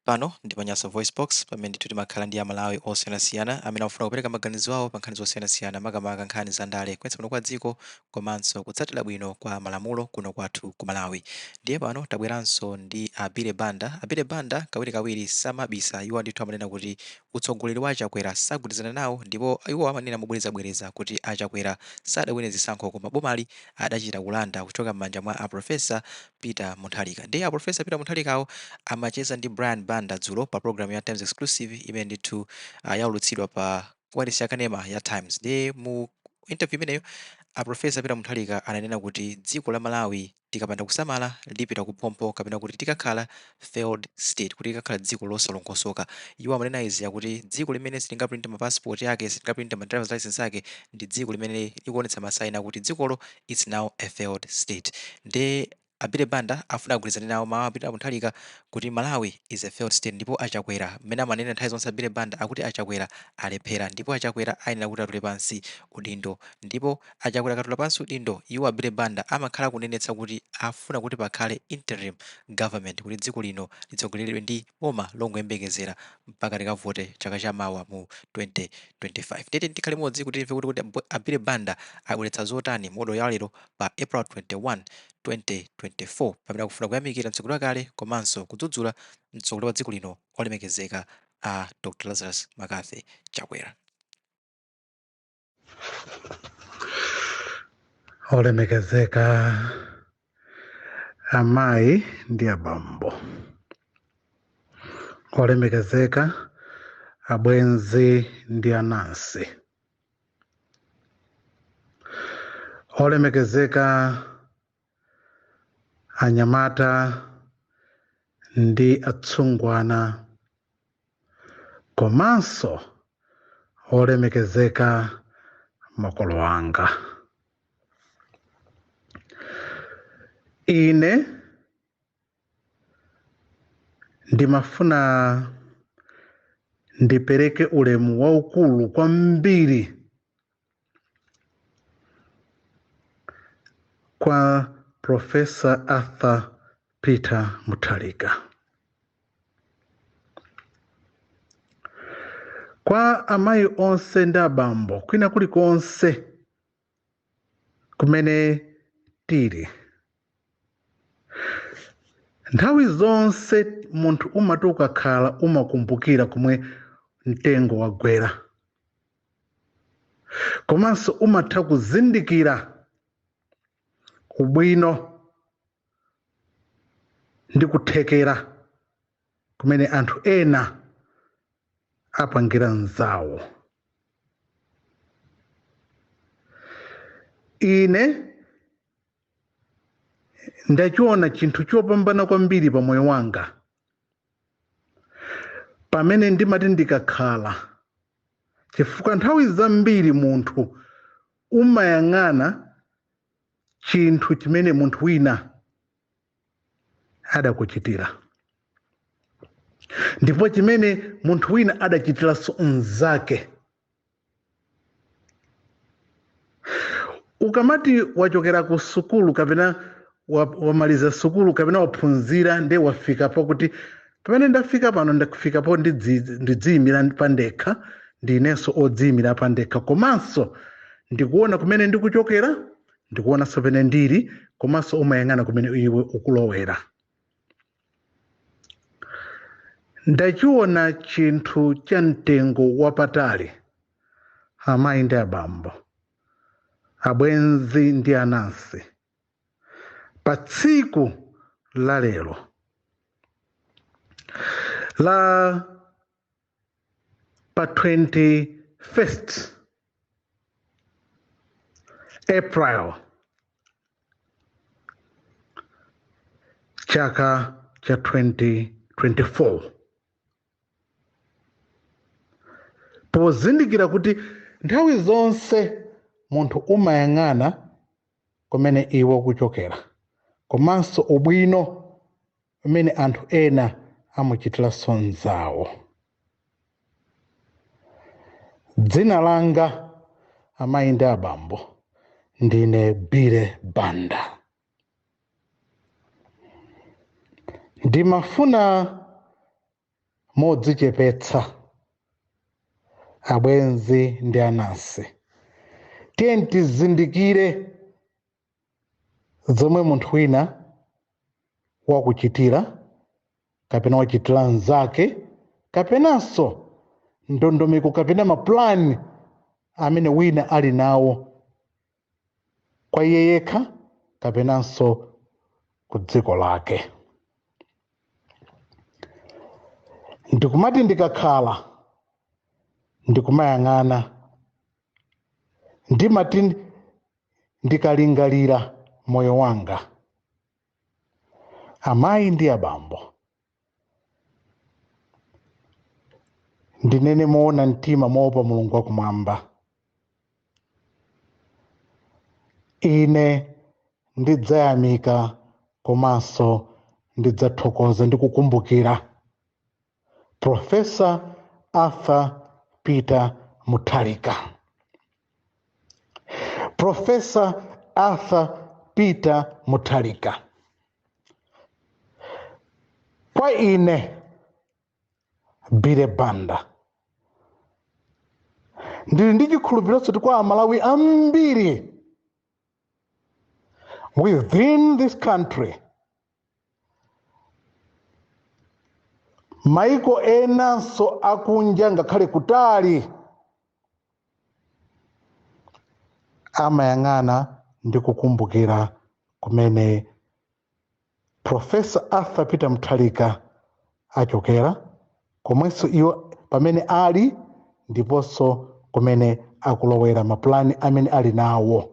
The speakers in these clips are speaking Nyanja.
Pano ndi pa Nyasa VoiceBox, pamene ndithu timakhala ndi Amalawi osiyanasiyana amene akufuna kupereka maganizo awo pa nkhani zosiyanasiyana, makamaka nkhani za ndale, kuyendetsa bwino kwa dziko komanso kutsatira bwino kwa malamulo kuno kwathu ku Malawi. Ndiye pano tabweranso ndi a Billy Banda. A Billy Banda kawirikawiri samabisa, iwo ndithu amanena kuti utsogoleri wa a Chakwera sagwirizana nawo, ndipo iwo amanena mobwerezabwereza kuti a Chakwera sadawine zisankho koma bomali adachita kulanda kuchoka m'manja mwa a Professor Peter Mutharika. Ndiye a Professor Peter Mutharikawo amacheza ndi Brian Banda dzulo pa program ya Times Exclusive imene ndithu yaulutsidwa pa wailesi yakanema ya Times. Ndiye mu interview imeneyo a Professor Peter Mutharika ananena kuti dziko la Malawi tikapanda kusamala lipita kuphompho, kapena kuti tikakhala failed state, kuti likakhala dziko losalongosoka. Iwo amanena izi akuti dziko limene silingaprinte ma passport ake, silingaprinte ma driver's license ake, ndi dziko limene likuonetsa ma sign akuti dzikolo it's now a failed state. Nde a Billy Banda afuna agwirizane nawo mawu a Peter Mutharika kuti Malawi is a failed state, ndipo a Chakwera, mmene amanena nthawi zonse a Billy Banda, akuti a Chakwera alephera ndipo a Chakwera ayenera kuti atule pansi udindo. Ndipo a Chakwera akatula pansi udindo, iwo a Billy Banda amakhala akunenetsa kuti afuna kuti pakhale interim government, kuti dziko lino litsogoleredwe ndi boma longoyembekezera mpaka tikavote chaka cha mawa mu 2025. Ndiye tiyeni tikhale limodzi kuti timve kuti kodi a Billy Banda abweretsa zotani mu audio ya lero pa April 21, 2024, pamene akufuna kuyamikira mtsogoleri wakale komanso kudzudzula mtsogoleri wa dziko lino olemekezeka a Dr Lazarus McCarthy Chakwera. Olemekezeka amayi ndi abambo, olemekezeka abwenzi ndi anansi, olemekezeka anyamata ndi atsungwana, komanso olemekezeka makolo anga. Ine ndimafuna ndipereke ulemu waukulu kwambiri kwa Professor Arthur Peter Mutharika, kwa amayi onse ndi abambo kwina kulikonse kumene tili. Nthawi zonse munthu umati ukakhala umakumbukira komwe mtengo wagwera, komanso umatha kuzindikira ubwino ndi kuthekera kumene anthu ena apangira mnzawo. Ine ndachiona chinthu chopambana kwambiri pa moyo wanga pamene ndimati ndikakhala, chifukwa nthawi zambiri munthu umayang'ana chinthu chimene munthu wina adakuchitira, ndipo chimene munthu wina adachitiranso mnzake. Ukamati wachokera ku sukulu kapena wamaliza sukulu kapena waphunzira, nde wafika pakuti pamene ndafika pano, ndafikapo ndidziyimira pandekha, ndinenso odziyimira pandekha, komanso ndikuona kumene ndikuchokera, ndikuonanso pene ndili, komanso umayang'ana kumene iwe ukulowera. Ndachiona chinthu cha mtengo wapatali, amayi ndi abambo, abwenzi ndi anansi, pa tsiku la lero la pa 21st April chaka cha 2024, pozindikira kuti nthawi zonse munthu umayang'ana kumene iwe ukuchokera komanso ubwino umene anthu ena amuchitiranso mnzawo. Dzina langa, amayi ndi abambo, ndine Billy Banda. Ndimafuna Modzichepetsa, abwenzi ndi anansi, tiye tizindikire zomwe munthu wina wakuchitira kapena wachitira mnzake, kapenanso ndondomeko kapena mapulani amene wina ali nawo kwa iye yekha kapenanso ku dziko lake. Ndikumati ndikakhala ndikumayang'ana, ndimati ndikalingalira moyo wanga, amayi ndi abambo, ndinene moona mtima moopa Mulungu wakumwamba, ine ndidzayamika komanso ndidzathokoza ndi kukumbukira Professor Arthur Peter Mutharika. Professor Arthur Peter Mutharika kwa ine Billy Banda ndili ndi chikhulupiriro kuti kwa Amalawi ambiri within this country, maiko enanso akunja ngakhale kutali, amayang'ana ndi kukumbukira kumene Professor Arthur Peter Mutharika achokera, komwenso iwo pamene ali ndiponso kumene akulowera, mapulani amene ali nawo.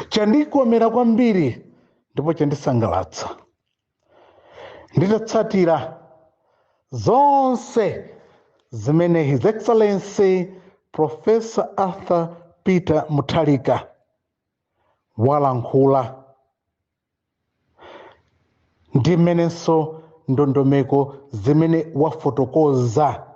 Chandikomera kwambiri ndipo chandisangalatsa nditatsatira zonse zimene His Excellency Professor Arthur Peter Mutharika walankhula ndi mmenenso ndondomeko zimene wafotokoza.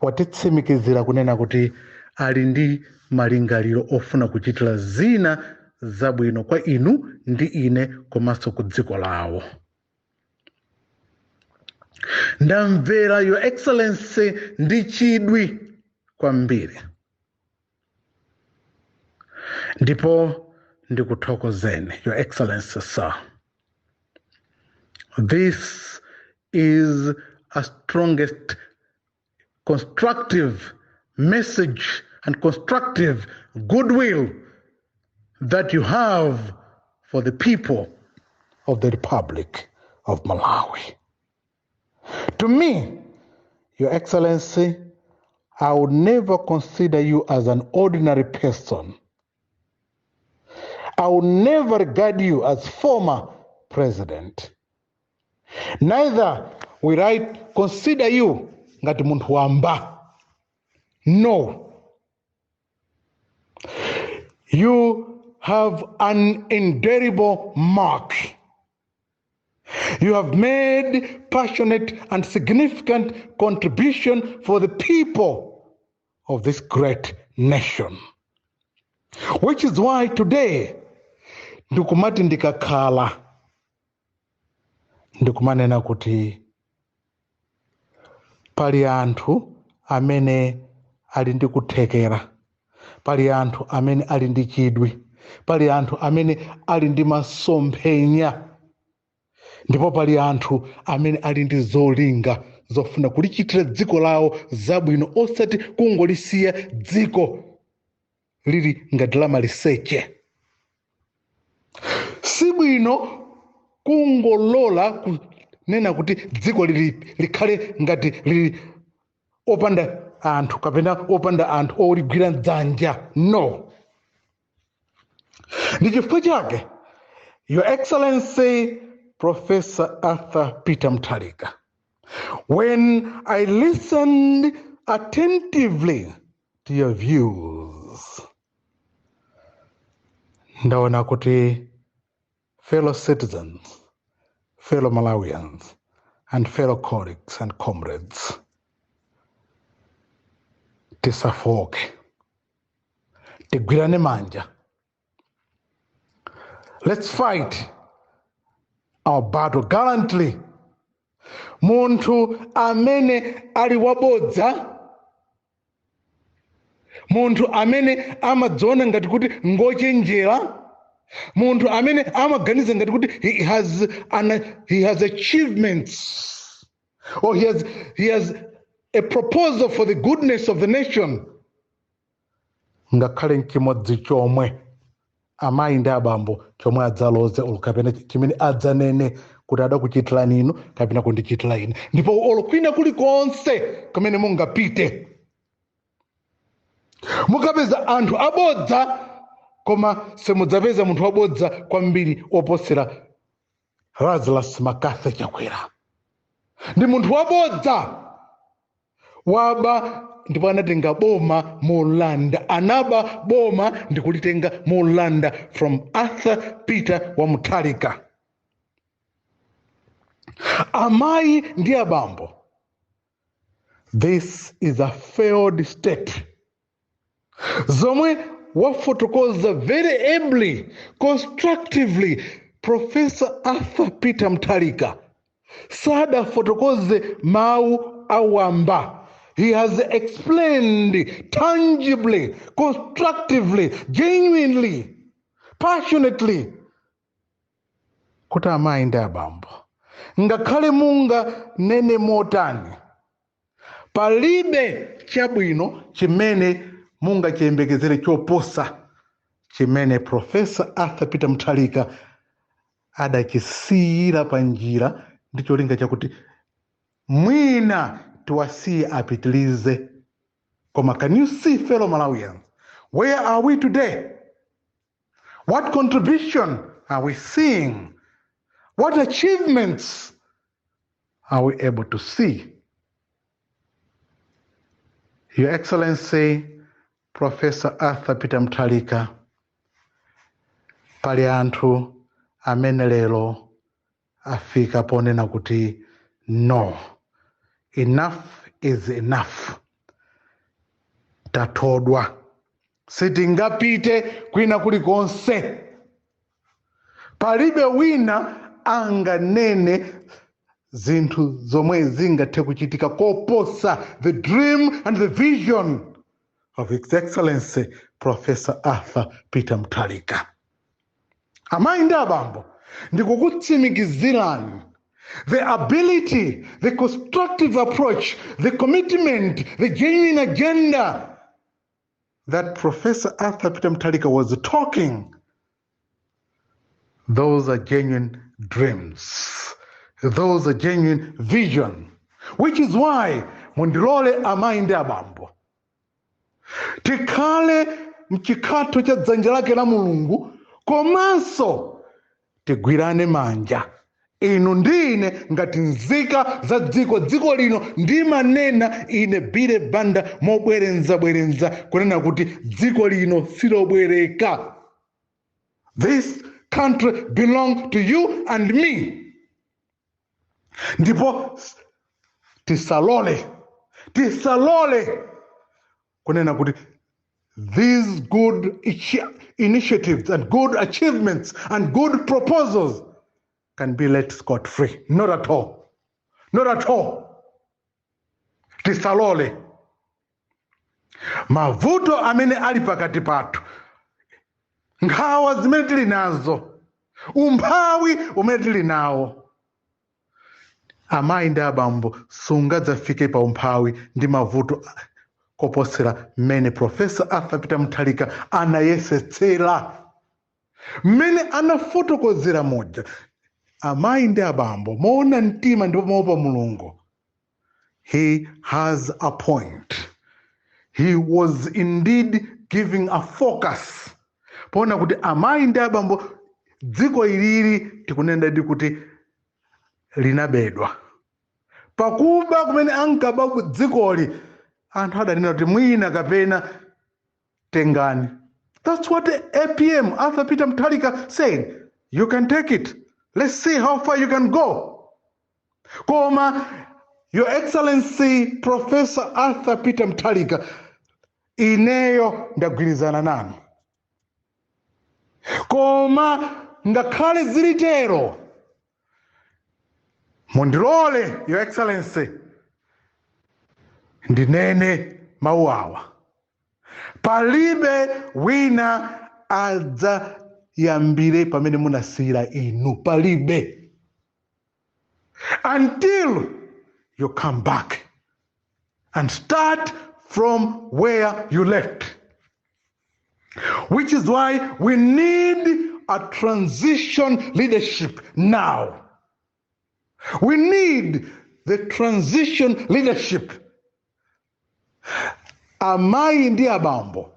Watitsimikizira kunena kuti ali ndi malingaliro ofuna kuchitira zina zabwino kwa inu ndi ine komanso ku dziko lawo. Ndamvera Your Excellency ndi chidwi kwambiri ndipo ndikuthokozeni, Your Excellency sir. This is a strongest constructive message and constructive goodwill that you have for the people of the Republic of Malawi. To me, Your Excellency, I would never consider you as an ordinary person. I would never regard you as former president. Neither will I consider you ngati munthu wamba. No. You have an indelible mark. You have made passionate and significant contribution for the people of this great nation. Which is why today, ndikumati ndikakhala, ndikumanena kuti pali anthu amene ali ndi kuthekera, pali anthu amene ali ndi chidwi, pali anthu amene ali ndi masomphenya, ndipo pali anthu amene ali ndi zolinga zofuna kulichitira dziko lawo zabwino, osati kungolisiya dziko lili ngati la maliseche. Sibwino kungolola kunena kuti dziko lili likhale ngati lili opanda anthu kapena opanda anthu oligwira dzanja. No. Ndi chifukwa chake, Your Excellency Professor Arthur Peter Mutharika, when I listened attentively to your views, ndaona kuti fellow citizens, fellow Malawians and fellow colleagues and comrades, tisafoke, tigwirane manja. Let's fight our battle gallantly. Munthu amene ali wabodza, munthu amene amadziona ngati kuti ngochenjera, munthu amene amaganiza ngati kuti he has achievements or he has a proposal for the goodness of the nation, ngakhale nchimodzi chomwe, amayi ndi abambo, chomwe adzaloze olo kapena chimene adzanene kuti adakuchitirani inu kapena kundichitira ine. Ndipo olo kwina kulikonse kumene mungapite, mukapeza anthu abodza, koma simudzapeza munthu wabodza kwambiri oposera Lazarus McCarthy Chakwera. Ndi munthu wabodza, waba ndipo anatenga boma molanda. Anaba boma ndikulitenga molanda from Arthur Peter wa Mutharika. Amayi ndi abambo, this is a failed state. Zomwe wafotokoza very ably, constructively, Professor Arthur Peter Mutharika sadafotokoze mawu awamba. He has explained tangibly, constructively, genuinely, passionately kuti amayi ndi abambo, ngakhale munganene motani, palibe chabwino chimene mungachiyembekezere choposa chimene Professor Arthur Peter Mutharika adachisiyira pa njira ndi cholinga chakuti mwina tiwasiye apitilize. Koma can you see, fellow Malawians, where are we today? What contribution are we seeing? What achievements are we able to see? Your Excellency Professor Arthur Peter Mutharika, pali anthu amene lero afika ponena kuti no, enough is enough, tathodwa, sitingapite kwina kulikonse. Palibe wina anganene zinthu zomwe zingathe kuchitika koposa the dream and the vision of His Excellency Professor Arthur Peter Mutharika. Amayi ndi abambo, ndikukutsimikizirani, the ability, the constructive approach, the commitment, the genuine agenda that Professor Arthur Peter Mutharika was talking, those are genuine dreams, those are genuine vision, which is why mundilole, amayi ndi abambo, tikhale mchikhatho cha dzanja lake la Mulungu, komanso tigwirane manja inu ndi ine ngati nzika za dziko. Dziko lino, ndimanena ine Billy Banda mobwerenzabwerenza kunena kuti dziko lino silobwereka. This country belong to you and me. Ndipo tisalole, tisalole kunena kuti these good initiatives and good achievements and good proposals can be let scot free. Not at all, not at all. Tisalole mavuto amene ali pakati pathu, nkhawa zimene tili nazo, umphawi umene tili nawo. Amayi ndi abambo, sungadzafike pa umphawi ndi mavuto koposera mmene Professor Arthur Peter Mutharika anayesetsera, mmene anafotokozera muja. Amayi ndi abambo, moona mtima ndipo moopa Mulungu, he has a point. He was indeed giving a focus poona kuti amayi ndi abambo, dziko ilili tikunena kuti linabedwa. Pakuba kumene ankaba dzikoli, anthu adanena kuti mwina kapena tengani. That's what APM, Arthur Peter Mutharika, said: "You can take it. Let's see how far you can go." Koma Your Excellency Professor Arthur Peter Mutharika, ineyo ndagwirizana nanu. Koma ngakhale zili tero, Mundilole, Your Excellency, ndinene mawu awa: palibe wina adzayambire pamene munasiyira inu, palibe, until you come back and start from where you left, which is why we need a transition leadership now. We need the transition leadership. Amayi ndi abambo,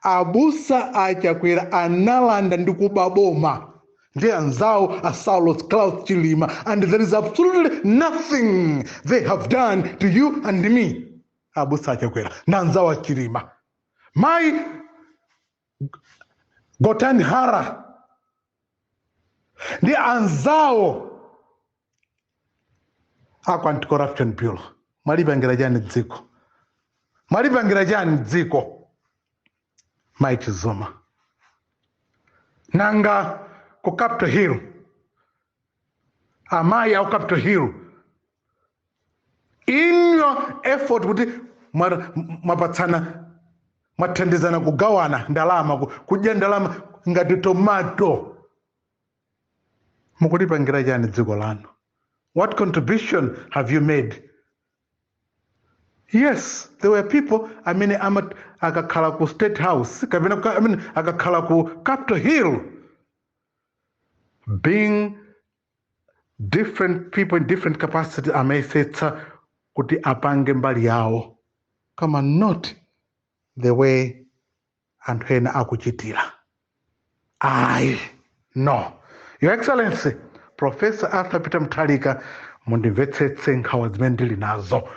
abusa aChakwera analanda ndi kuba boma ndi anzawo a Saulos Klaus Chilima, and there is absolutely nothing they have done to you and me. Abusa aChakwera ndi anzawo a Chilima, mayi Gotani Hara ndi anzawo aku Anti-Corruption Bureau, mwalipangira chani dziko? Mwalipangira chani dziko? Mayi Chizuma, nanga ku Capitol Hill, amayi aku Capitol Hill, in your effort kuti mwapatsana, mwathandizana kugawana ndalama, kudya ndalama ngati tomato, mukulipangira chani dziko lanu? What contribution have you made? Yes, there were people amene akakhala ku State House kapena I mean, akakhala ku Capitol Hill, being different people in different capacity, amayesetsa kuti apange mbali yawo, koma not the way anthu ena akuchitira. Ayi, no. Your Excellency Professor Arthur Peter Mutharika, mundimvetsetse nkhawa zimene ndili nazo.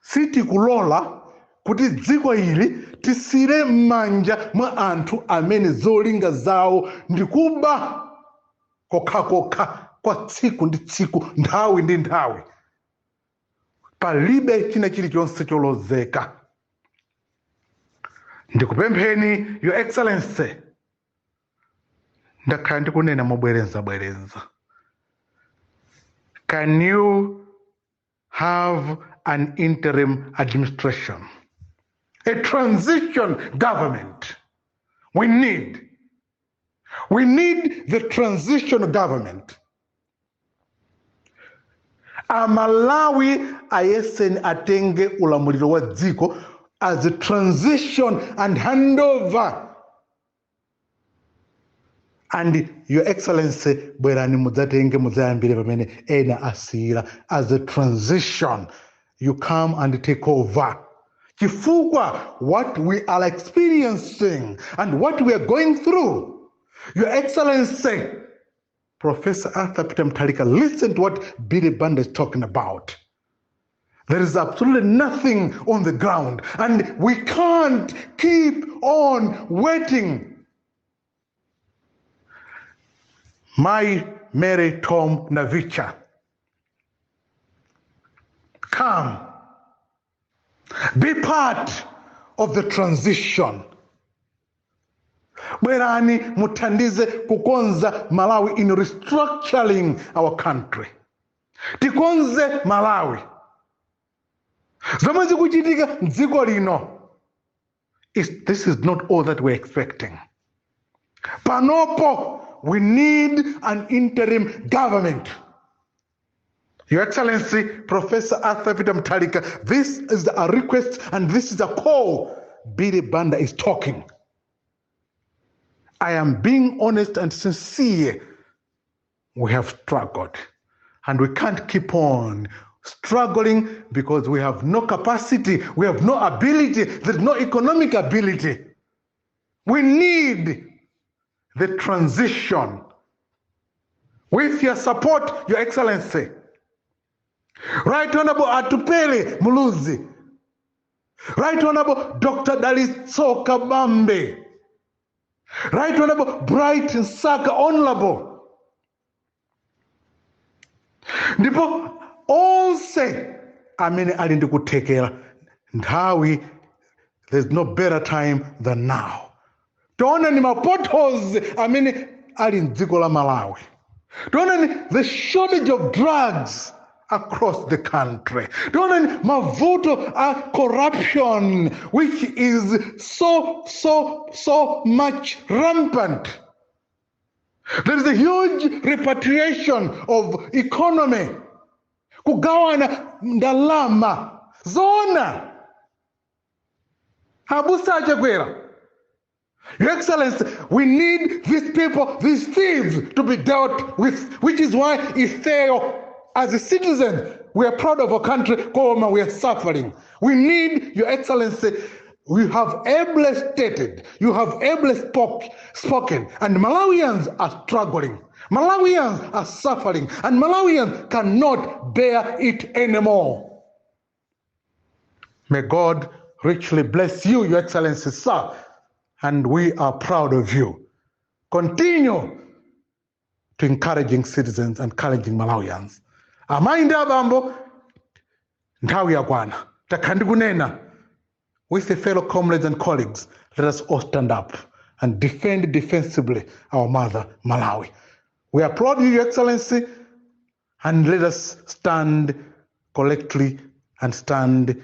Sitikulola kuti dziko ili tisire m'manja mwa anthu amene zolinga zawo ndikuba kokhakokha kwa tsiku ndi tsiku, nthawi ndi nthawi. Palibe china chilichonse cholozeka. Ndikupempheni, Your Excellency, ndakhala ndikunena mobwereza bwereza, can you have an interim administration, a transition government? We need the transition government. Amalawi ayeseni atenge ulamuliro wa dziko as a transition and handover, and Your Excellency, bwerani mudzatenge, mudzayambire pamene ena asiyira. As a transition, you come and take over, chifukwa what we are experiencing and what we are going through, Your Excellency Professor Arthur Peter Mutharika, listen to what Billy Banda is talking about. There is absolutely nothing on the ground, and we can't keep on waiting. My Mary Tom Navicha, come, be part of the transition. Bwerani muthandize kukonza Malawi in restructuring our country. Tikonze Malawi. Zomwe zikuchitika mdziko lino is this is not all that we're expecting. Panopo we need an interim government. Your Excellency Professor Arthur Peter Mutharika, this is a request and this is a call. Billy Banda is talking. I am being honest and sincere. We have struggled and we can't keep on struggling because we have no capacity, we have no ability, there's no economic ability. We need the transition. With your support, Your Excellency, Right Honorable Atupele Muluzi, Right Honorable Dr. Dalitso Kabambe, Right Honorable Bright Msaka Honorable, ndipo onse amene ali ndi kuthekera, nthawi, there's no better time than now. Tione ni ma potholes amene ali mdziko la Malawi. Taonani the shortage of drugs across the country. Taonani mavuto a corruption, which is so, so, so much rampant. There is a huge repatriation of economy. Kugawana ndalama zona. Abusa Achakwera, Your Excellency, we need these people, these thieves, to be dealt with, which is why ifeyo, as a citizen, we are proud of our country, koma we are suffering. We need, Your Excellency, we have ably stated, you have ably spoken, and Malawians are struggling. Malawians are suffering, and Malawians cannot bear it anymore. May God richly bless you, Your Excellency, sir, and we are proud of you. Continue to encouraging citizens and encouraging Malawians. Amayi ndi abambo, nthawi yakwana. Takhala ndikunena with the fellow comrades and colleagues, let us all stand up and defend defensively our mother, Malawi. We applaud you, Your Excellency, and let us stand collectively and stand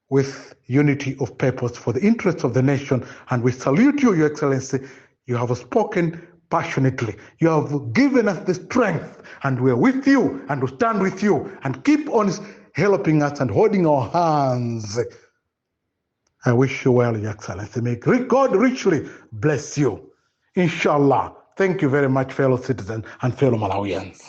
with unity of purpose for the interests of the nation. And we salute you, Your Excellency. You have spoken passionately. You have given us the strength, and we are with you and we stand with you and keep on helping us and holding our hands. I wish you well, Your Excellency. May God richly bless you. Inshallah. Thank you very much, fellow citizens and fellow Malawians.